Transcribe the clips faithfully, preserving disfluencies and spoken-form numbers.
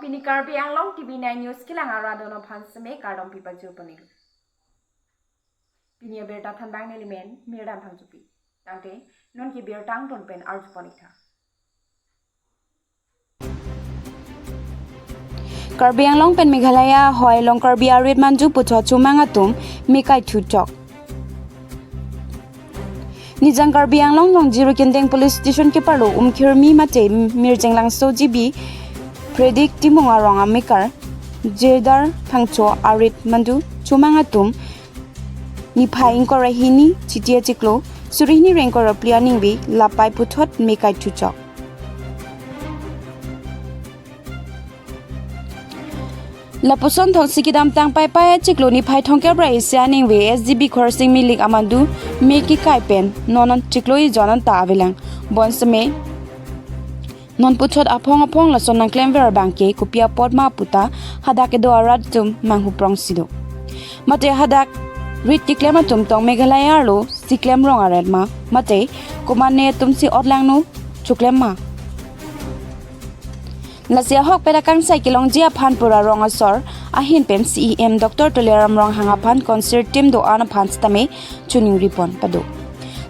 Pini Karbi Anglong T V nine News kelang arat atum aphan seme kardom pipajir ponlo. Pini abirta thanbang nelimen Mirdan Phangchopi. Tangte non ke birta angton pen arju pon-iktha. Karbi Anglong pen Meghalaya ahoi along Karbi arit manju puthot chomang atum me kaithu chok. Nijang Karbi Anglong along Jirikindeng Police Station keparlo Umkhirmi mate Mirjeng Langso G B Predik Timung arong amekar Jirdar Phangcho arit manju chomang atum niphai ingkoi ra hini Chiti achiklo suri hini ra ingkoi ra phli aningve lapai puthot me kaithu chok. Lapuson thongsi kedamtang Paipai achiklo niphai thomkep ra isi aningve S G B Khorsing Milik amandu me kekai pen non achiklo ejon anta avelang. Bonseme non puthot aphong aphong lason nangklemver abangke kopi apot ma puta hadak kedo arat atum manghu prongsi do. Mate hadak rit keklem atum tong Meghalaya arlo si klem rong aret ma, mate komatne atum si otlang no choklem ma. Lasi ahokpet akangsai kelongji aphan pura rong asor ahin pen C E M Doctor Tuliram Ronghang aphan concern tim do-an aphan sitame choningri pon pado.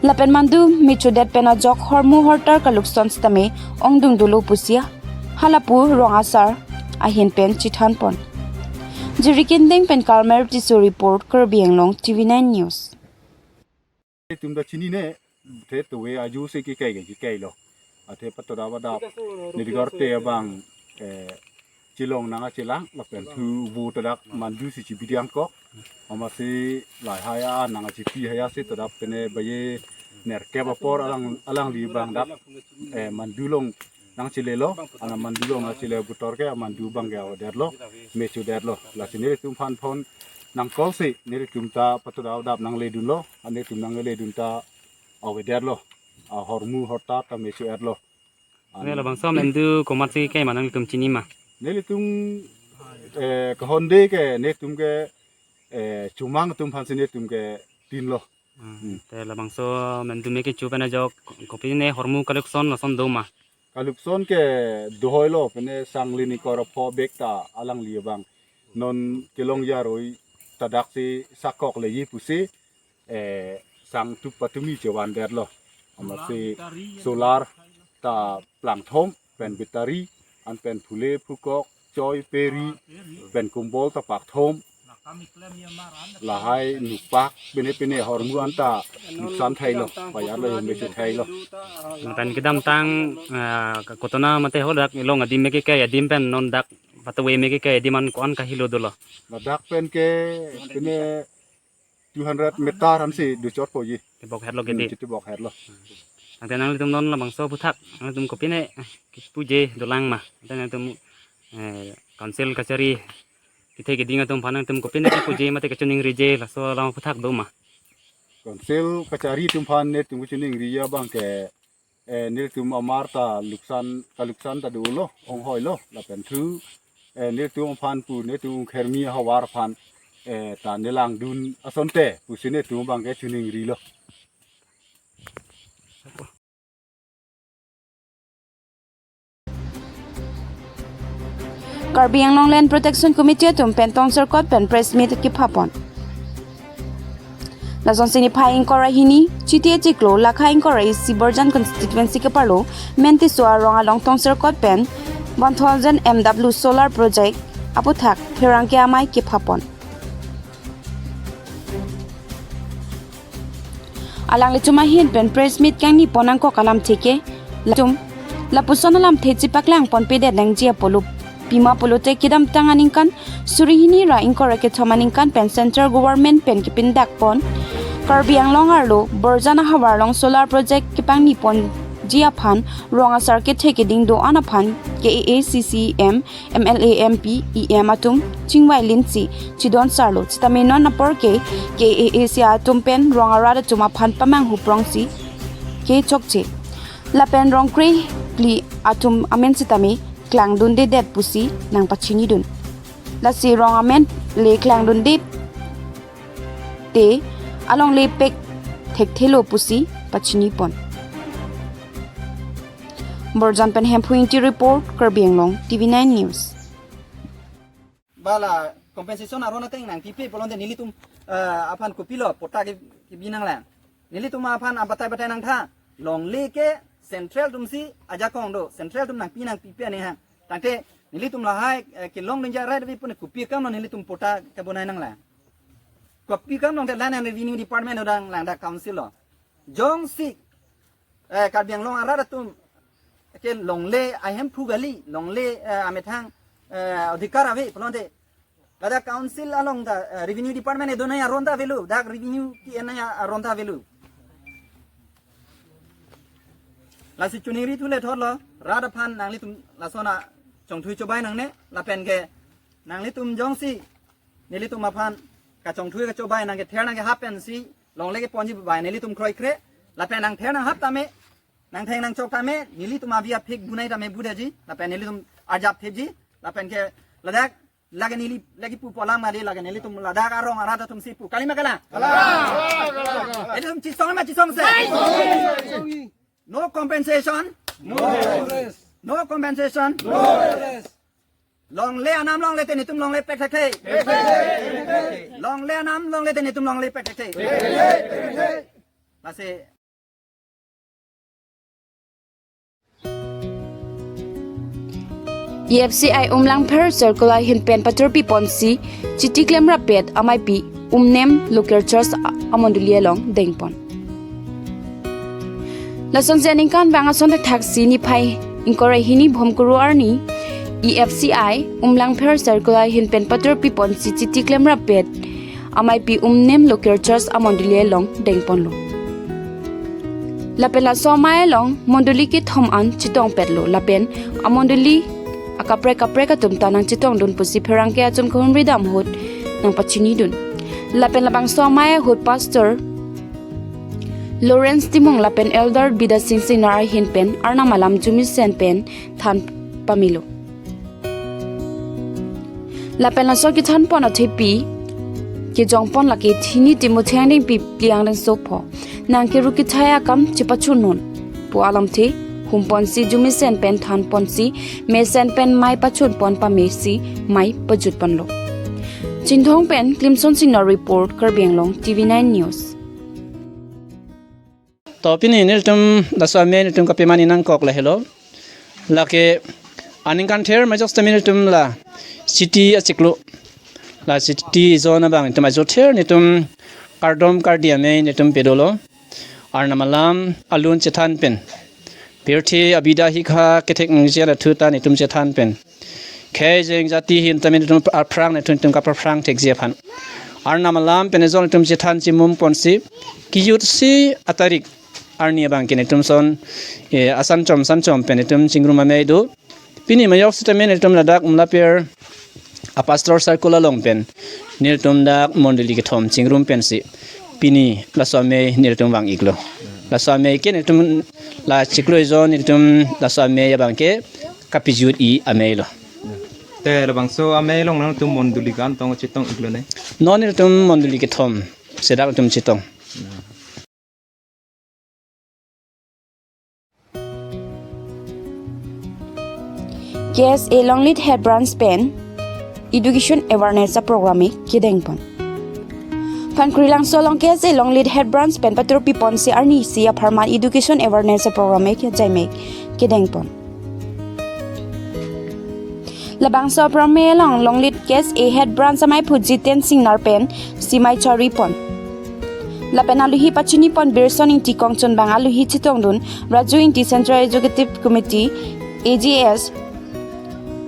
Lapen mandu me chodet pen ajok hormu hortar kalukson sitame ongdung dolo pusi halapu rong asar ahin pen chethan pon. Jirikindeng pen Karmel Tisso report, Karbi Anglong T V nine News. Tum ta chinine, the tuve aju si kekai ke kekai lo. Athe patara pada nirigor te abang, eh, chelong nangchelang lapen thu vo tadak mandu si chibidiang kok. Amatsi lahai a nangchipi hai asi tadak pene baye nerkep apor alang, alangli abang dak, eh, mandu along nangchelelo, ana mandu along nangchele butor ke mandu abangke avedetlo, me chodetlo. Lasi nelitum aphan phone nangcall si nelitum ta patara adap nangledunlo, nelitum nangledun ta avedetlo. Ahormu hortar ta me chodetlo. Ne labangso mandu komatsi kekai ma nangtum chini ma? Nelitum, eh, kahonde ke nelitum ke, eh, chomang atum aphansi nelitum ke tinlo. Hmm. Hmm. Te labangso mandu me kecho pen ajok kopine hormu kalukson lason do ma? Kalukson ke dohoilo, pene sang lini kor apho bek ta alangli abang non kelong jaroi tadak si sakok leji pusi, eh, sang tup patumi chevandetlo. Amatsi solar ta plangthom pen battery an pen phule phukok choi peri pen kumbol ta pakthom. Lahai nupak pene pene hormu anta nuksan thailo, bayar lo, me chothailo. Lapen kedamtang, ah, kotona mate ho dak ilong adim me kekai adim pen non dak patuve me kekai adim an ko-an kahelo dolo? Ladak pen ke pene two hundred meter ansi dochotpo ji. Tebok hetlo ke Hmm, di. Chitebok hetlo. Tangte nanglitum non labangso aphuthak nangtum kopine, eh, kipuje dolang ma? Tangte nangtum, eh, council kachari kethe keding atum aphan nangtum kopine kipuje mate kachiningrije laso alam aphuthak do ma? Council kachari atum aphan nelitum kachiningriji abangke, eh, nelitum amar ta luksan, kaluksan ta dolo, onghoilo, lapen thu, eh, nelitum aphan pu, nelitum Umkhirmi ahavar aphan, eh, ta nelangdun asonte pusi nelitum abangke chiningrilo. Karbi Anglong Land Protection Committee atum pen tongserkot pen press meet kepha pon. Lasonsi niphai ingkoi ra hini, Chiti achiklo, lakha ingkoi ra isi Borjan constituency keparlo, Mentiso arong along tongserkot pen one thousand M W solar project aphuthak pherangke amei kepha pon. Alanglitum ahin pen press meet kangni pon nangkok alamthe ke, latum lapuson alamthe chepaklang ponpedet nangji apotlo, pima pulote kedamtang aningkan suri hini ra ingkoi ra kethom aningkan pen central government pen kepindak pon Karbi Anglong arlo Borjan ahavar along solar project kepangni ponji aphan rong asar kethe keding do-an aphan K A A C C M, M L A, M P, E M atum chingvai linsi chidon sarlo. Sitame non apor ke K A A C atum pen rong arat atum aphan pamanghu prongsi ke chokche. Lapen rong kre phli atum amen sitame klangdundedet pusi nangpachinidun. Lasi rong amen le klangdunde te alongle pek thekthelo pusi pachini pon. Borjan pen Hemphu Ingti report, Karbi Anglong T V nine News. Bala compensation aron ateng nangpipe pulote nelitum, eh, aphan kopilo patta ke, kebi nanglang. Nelitum aphan abatai batai nangtha. Longle ke central atumsi ajakong do. Central atum nangpi nangpipe anehang. Tangte nelitum lahai, eh, kelong dengja right ave pune kopi akamlo nelitum patta kebonai nanglang. Kopi akamlo te Land and Revenue Department odang lang dak council lo. Jongsi, eh, Karbi Anglong arat atum ke longle ahemphu kali, longle, eh, amethang, eh, adhikar ave pulote. Ladak council along ta, eh, revenue department edonai aron ta avelo, dak revenue ke-ennai aron ta avelo. Lasi choningri thule thotlo, rat aphan nanglitum lason achongthui chobai nangne, lapen ke nanglitum jongsi nelitum aphan kachongthui kachobai nangkether nangkehap pensi longle keponji bai nelitum kroikre, lapen nangther nanghap tame, nangtheng nangchok tame, nelitum avi aphik bunai tame budaji, lapen nelitum arjap thepji, lapen ke ladak lake neli lake pu polang mali lake nelitum ladak arong arat atumsi pu. Kalima kalang? Kalang. Nelitum chesong ma chesongse? No compensation. No rest. No compensation. No rest. Longle anam longle te nelitum longle pek thekthe. Longle anam longle te nelitum longle pek thekthe. Lasi E F C I Umlangpher Circle ahin pen paturpi ponsi chiti klemrap pet ameipi Umnem Local Church a-, amondoli along dengpon. Lasonsi aningkanvang ason thakthaksi niphai ingkoi ra hini Bhomkuru arni E F C I Umlangpher Circle ahin pen paturpi ponsi chiti klemrap pet ameipi Umnem Local Church amondoli along dengponlo. Lapen laso amei along mondoli kethom an chetongpetlo lapen amondoli akaprek kaprek atum ta nangchetongdun pusi pherangke achum kahumri dam ahut nangpachinidun. Lapen labangso amei ahut Pastor Lawrence Timung lapen Elder Bidya Singh Singnar ahin pen Arnam alam jumisen pen than pamelo. Lapen laso kethanpon athepi kejongpon lake Thini Timothy Engdengpi Pliang Dengso pho nangkeru kethai akam chepachun non pu alamthe humponsi jumisen pen thanponsi mesen pen mei pachunpon pamesi mei pajutponlo. Chinthong pen Klimson Singnar report, Karbi Anglong T V nine News. To pini nelitum laso amei nelitum kapemani nangkok lahelo. Lake aningkan ther majok sitame nelitum la chiti achiklo, la chiti zon abang nelitum ajok ther nelitum kardom kardi amei nelitum pedolo. Arnam alam alun chethan pen, pirthe abida hikha kethek nangji alathu ta nelitum chethan pen, khei jeng jati ahin tame nelitum aphrang nelitum kapaphrang thekji aphan Arnam alam pen ejon nelitum chethan chemum ponsi kejutsi atarik arni abang ke nelitum son, eh, asan chom san chom pen nelitum chingrum amei do. Pini majok sitame nelitum ladak Umlapher a Pastor Circle along pen nelitum dak mondoli kethom chingrum pensi pini laso amei nelitum vang-iklo. Laso amei ke nelitum la chiklo ejon nelitum laso amei abang ke kapejut-i amei lo. Te labangso amei along nangtum mondoli kantong chetong-iklo ne? Non nelitum mondoli kethom si dak nelitum chetong. K S A Longlit Head Branch pen Education Awareness a program kedengpon. Phankri Langso along K S A Longlit Head Branch pen paturpi ponsi arni isi apharman Education Awareness a program kejaimek kedengpon. Labangso program along Longlit K S A Head Branch ameiphu Jiten Singnar pensi mei charipon. Lapen aluhi pachinipon Birson Ingti kongchunbang, aluhi chetongdun Raju Ingti, Central Executive Committee, A G S,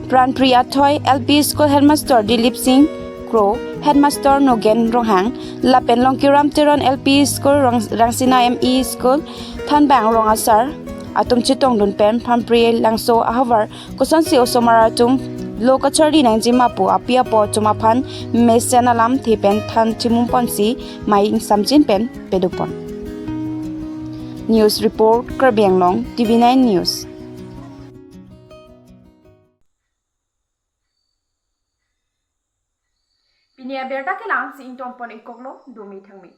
Pranpriya Athoi, L P School Headmaster Dilip Singh Kro, Headmaster Nogen Ronghang, lapen Longkiram Teron, L P School Rang-, Rangsina, M E School Thanbang rong asar atum chetongdun pen Phankri Langso ahavar kosonsi osomar atum lo kacharli nangjima pu api apo atum aphan mesen alamthe pen than chemum ponsi mei ingsamjin pen pedopon. News report, Karbi Anglong T V nine News. Pini abirta ke la-ansi ingtonpon-ikoklo, domi thangmi.